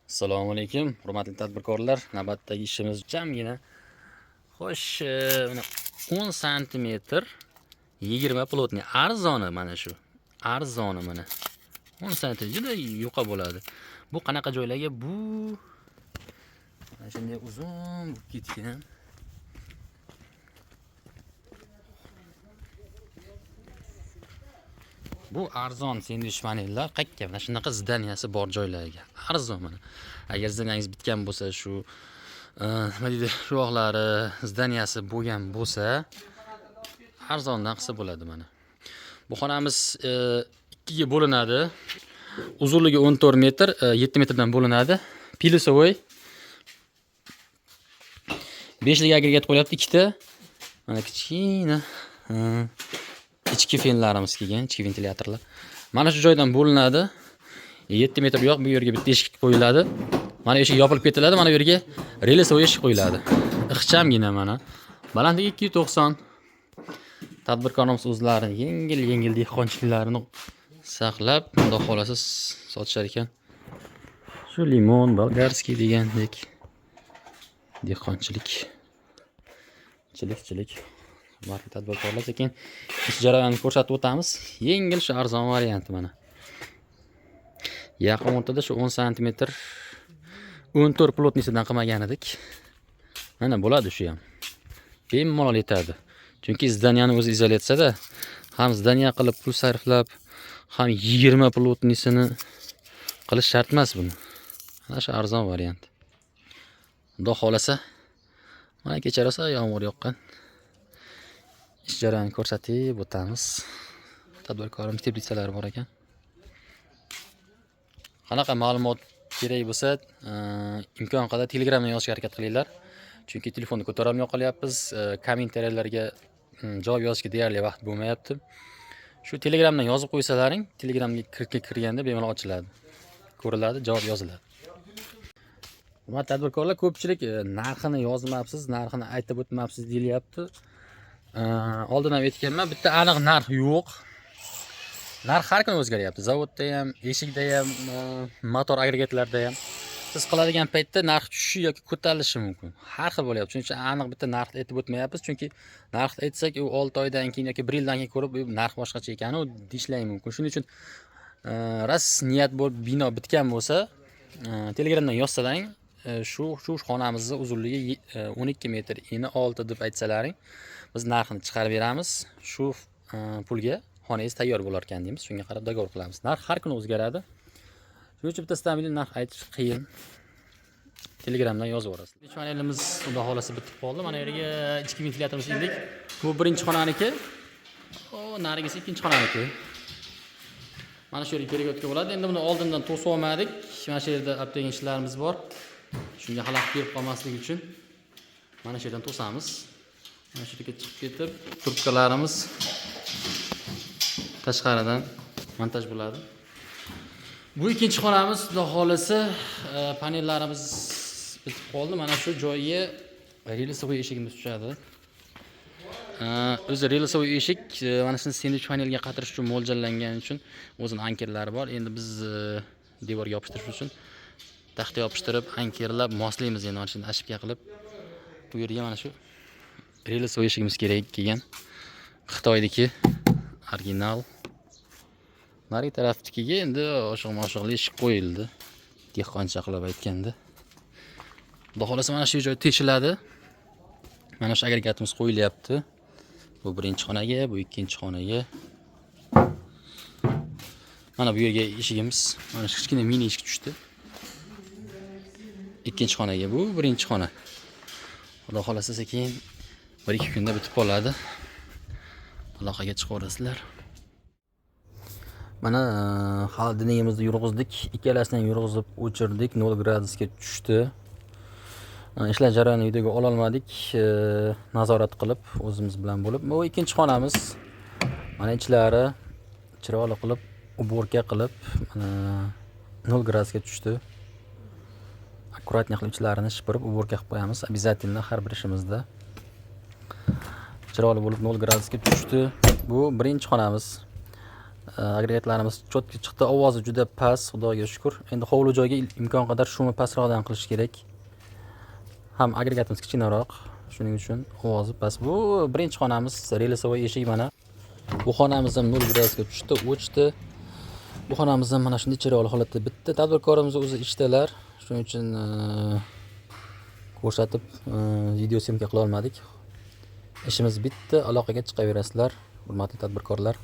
Assalomu alaykum, hurmatli tadbirkorlar. Navbatdagi ishimiz jamgina. Xo'sh, mana 10 santimetr 20 плотный arzoni mana shu. Arzoni mana. 10 santimetr juda yuqa bo'ladi. Bu qanaqa joylarga? Bu mana shunday uzun bo'lib ketgan. Bu arzon sendvich panellar qayerga? Mana shunaqa zdaniyasi bor joylarga. Arzon mana. Agar zdaniyangiz bitgan bo'lsa, shu nima deydi, shuvoqlari zdaniyasi bo'lgan bo'lsa, arzondan qilsa bo'ladi mana. Bu xonamiz ikkiga bo'linadi. Uzunligi 14 metr, 7 metrdan bo'linadi. Plyusovoy 5lik agregat qo'yapti ikkita. Mana kichkina ichki fenlarimiz kelgan, ichki ventilyatorlar. Mana shu joydan bo'linadi. 7 metr bu yoq, bu yerga bitta eshik qo'yiladi. Mana eshik yopilib ketiladi, mana bu yerga relsovый eshik qo'yiladi. Ixchamgina mana. Balandligi 290. Tadbirkorimiz o'zlari yengil-yengil dehqonchiliklarini saqlab, xudo xolasa sotishar ekan. Shu limon, bolgarskiy degandek dehqonchilik. Chilik-chilik. Hurmatli tadbirkorlar, sekin ish jarayonini ko'rsatib o'tamiz. Yengil shu arzon varianti mana. Yaqin o'rtada shu 10 santimetr 14 plotnisidan qilmagan edik. Mana bo'ladi shu ham. Bemalol yetadi. Chunki zdaniyani o'zi izolyatsiyada ham zdaniya qilib pul sarflab, ham 20 plotnisini qilish shart emas buni. Mana shu arzon variant. Xudo xolasa mana kecha rosa yomg'ir yoqqan. Ish jarayonini ko'rsatib o'tamiz. Tadbirkorimiz teplitsalari bor ekan. Qanaqa ma'lumot kerak bo'lsa, imkon qadar Telegramdan yozishga harakat qilinglar. Chunki telefonni ko'tara olmay qolyapmiz. Kommentariyalarga javob yozishga deyarli vaqt bo'lmayapti. Shu Telegramdan yozib qo'ysalaring, Telegramga kirganda bemalol ochiladi. Ko'riladi, javob yoziladi. Hurmatli tadbirkorlar, ko'pchilik narxini yozmabsiz, narxini aytib o'tmabsiz deyilyapti. Oldin ham aytganman, bitta aniq narx yo'q. Narx har kuni o'zgaryapti. Zavodda ham, eshikda ham, motor agregatlarda ham. Siz qiladigan paytda narx tushishi yoki ko'tarilishi mumkin. Har xil bo'lyapti. Shuning uchun aniq bitta narxni aytib o'tmayapmiz, chunki narxni aytsak, u 6 oydan keyin yoki 1 yildan keyin ko'rib, bu narx boshqacha ekani u deyishlari mumkin. Shuning uchun ras niyat bo'lib bino bitgan bo'lsa, Telegramdan yozsalaring, shu xonamizni uzunligi 12 metr, eni 6 deb aytsalaring, biz narxini chiqarib beramiz. Shu pulga xonangiz tayyor bo'lar ekan deymiz. Shunga qarab dogovor qilamiz. Narx har kuni o'zgaradi. Shuning uchun bitta stabilniy narx aytish qiyin. Telegramdan yozib yuborasiz. Ichki panelimiz xudo xolasa bitib qoldi. Mana yerga ichki ventilyatorimiz ildik. Bu birinchi xonaniki. O, narigisi ikkinchi xonaniki. Mana shu yerga перегородка bo'ladi. Endi buni oldindan to'sib olmadik. Mana shu yerda obtegan ishlarimiz bor. Shunga xalaqit berib qolmaslik uchun mana shu yerdan to'samiz. Mana shu yerga chiqib ketib, trubkalarimiz tashqaridan montaj bo'ladi. Bu ikkinchi xonamiz, xudo xolasa, panellarimiz bitib qoldi. Mana shu joyga relsovый eshigimiz tushadi. O'zi relsovый eshik mana shuni sendvich panelga qatirish uchun mo'ljallangani uchun o'zini ankerlari bor. Endi biz devorga yopishtirish uchun taxta yopishtirib, ankerlab moslaymiz endi mana shuni ashibka qilib. Bu yerga mana shu relsovый eshigimiz kerak kelgan. Xitoyniki original. Narigi tarafnikiga endi oshiq-moshiqli eshik qo'yildi. Dehqoncha qilib aytganda. Xudo xolasa mana shu joy teshiladi. Mana shu agregatimiz qo'yilyapti. Bu birinchi xonaga, bu ikkinchi xonaga. Mana bu yerga eshigimiz, mana shu kichkina mini eshik tushdi. Ikkinchi xonaga, bu birinchi xona. Xudo xolasa sekin 1-2 kunda bitib qoladi. Aloqaga chiqaverasizlar. Mana xolodilnikimizni yurg'izdik, ikkalasini ham yurg'izib o'chirdik, 0 gradusga tushdi. Ishlar jarayonini videoga ololmadik, nazorat qilib o'zimiz bilan bo'lib. Bu ikkinchi xonamiz. Mana ichlari chiroyli qilib uborka qilib, mana 0 gradusga tushdi. Akkuratniy qilib ichlarini shipirib uborka qilib qo'yamiz обязательно har bir ishimizda. Chiroyli bo'lib 0 gradusga tushdi. Bu birinchi xonamiz. Agregatlarimiz чётко chiqdi, ovozi juda past, xudoga shukur. Endi hovli joyga imkon qadar шум i pastroqdan qilish kerak. Ham agregatimiz kichkinaroq, shuning uchun ovozi past. Bu birinchi xonamiz, рельсовой eshik mana. Bu xonamiz ham 0 gradusga tushdi, o'chdi. Bu xonamiz ham mana shunday chiroyli holatda bitta. Tadbirkorimiz o'zi ishdalar, shuning uchun ko'rsatib видеосъёмка qila olmadik. Ishimiz bitdi, aloqaga chiqaverasizlar, hurmatli tadbirkorlar.